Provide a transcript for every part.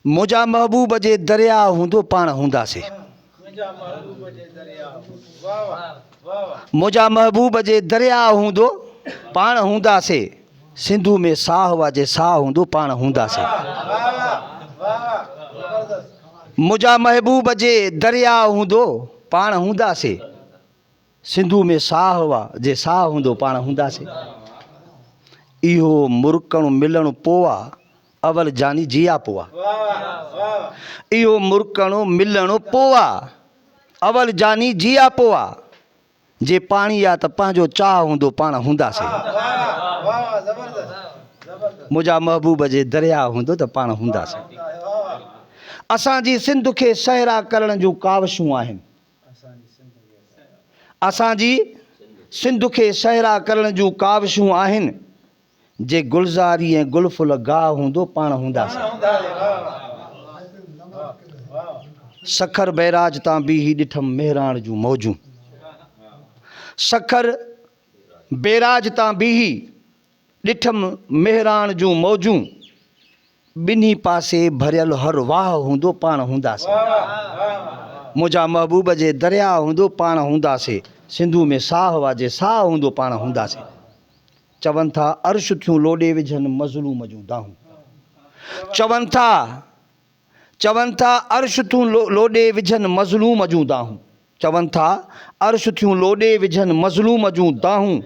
منهنجا محبوب جي درياء هوندو پاڻ هونداسي. منهنجا محبوب جي درياء هوندو پاڻ هونداسي. سنڌو ۾ ساهه وا جي ساهه هوندو پاڻ هونداسي. منهنجا محبوب جي درياء هوندو پاڻ هونداسي. سنڌو ۾ ساهه وا جي ساهه هوندو پاڻ هونداسي. اهو مرڪڻ ملڻ پوء آ اول جاني جيا پوء آ. اهو مرڪڻ ملڻ پوء آ اول جاني جيا پوء آ. جي پاڻي آ ته پنهنجو چاهه هوندو پاڻ هونداسي. منهنجا محبوب جي درياء هوندو ته پاڻ هونداسي. اسان جي سنڌ کي صحرا ڪرڻ جون ڪاوشون آهن. اسان جي سنڌ کي صحرا ڪرڻ جون ڪاوشون آهن، جي گلزاري ۽ گل ڦل گاهه هوندو پاڻ هونداسين. سکر بئراج تان بيهي ڏٺم مهراڻ جون موجون. سکر بئراج تان بيهي ڏٺم مهراڻ جون موجون. ٻنهي پاسي ڀريل هر واهه هوندو پاڻ هونداسين. منهنجا محبوب جي درياء هوندو پاڻ هونداسين. سنڌو ۾ ساهه وا جي ساهه هوندو پاڻ هونداسين. چون ٿا عرش ٿيون لوڏي وجهن مظلوم جون دانهون. چون ٿا چون ٿا عرش ٿيون لوڏي وجهن مظلوم جون دانهون. چون ٿا عرش ٿيون لوڏي وجهن مظلوم جون دانهون.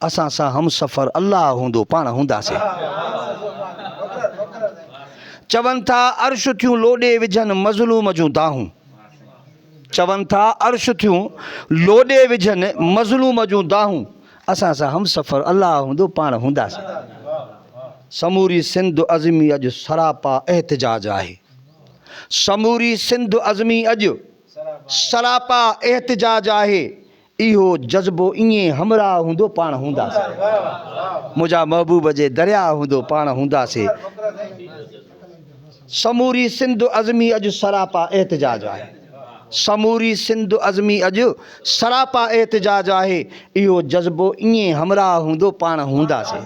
اسان سان همسفر الله هوندو پاڻ هونداسين. چون ٿا عرش ٿيون لوڏي وجهن مظلوم جون دانهون. چون ٿا عرش ٿيون لوڏي وجهن مظلوم جون دانهون. اسان سان همسفر الله هوندو پاڻ هونداسين. سموري سنڌ عظمي اڄ سراپا احتجاج آهي. سموري سنڌ عظمي اڄ سراپا احتجاج آهي. اهو جذبو ائين همراهه هوندو پاڻ هونداسين. منهنجا محبوب جي درياهه هوندو پاڻ هونداسين. سموري سنڌ عظمي اڄ سراپا احتجاج آهي. سموري سنڌ عظمي اڄ سراپا احتجاج آهي. اهو جذبو ائين همراهه هوندو پاڻ هونداسين.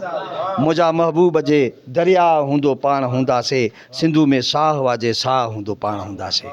منهنجا محبوب جي درياهه هوندو پاڻ هونداسين. سنڌو ۾ ساهه واجي ساهه هوندو پاڻ هونداسين.